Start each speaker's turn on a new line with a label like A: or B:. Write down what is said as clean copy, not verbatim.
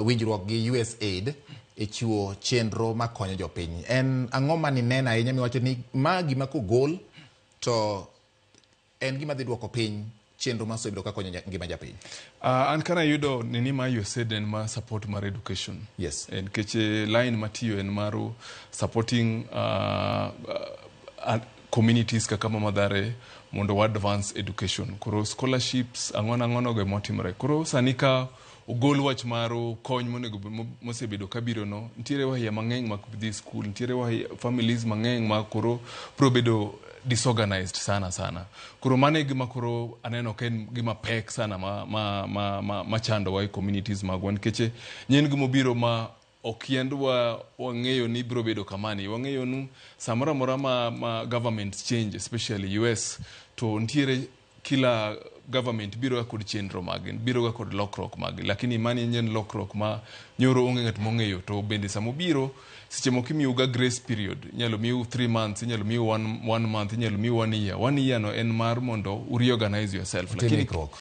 A: Winjruok gi USAID e chiwo chenro makonyo jopiny. En ang'o manineno ahinya miwacho ni ma gima kogol to en gima dhi duoko piny chenro maosebedo ka konyo ngima japiny?
B: An kana yudo nini ma USAID en ma support mar education. Nikech line matiyo en mar supporting communities kaka ma Mathare mondo wa advance education. Koro scholarships ang'o ang'o go emotimore. Koro sani ka ogol wach mar kony monego mosebedo kabiro no, nitiere wahia mang'eny mak dhi school, nitiere wahia, families mang'eny ma koro biro bedo disorganized sana sana. Koro mano e gima koro aneno ka en gima pek sana ma chandowa e communities magwa, nikech nyien gimobiro ma ok yandwa wang'eyo ni biro bedo kamani. Wang'eyo ni samoro amora ma government change, especially US, to nitiere kila government biro ga kod chenro mage, biro ga kod lokruok mage, lakini mani en lokruok ma nyoro onge ng'at mong'eyo. To bende samobiro, seche moko imiyo ga grace period, inyalo miu 3 months, inyalo miu one month, inyalo miu one year. One year no en mar mondo u reorganize yourself.
A: Utim
B: Lakini
A: ikruok.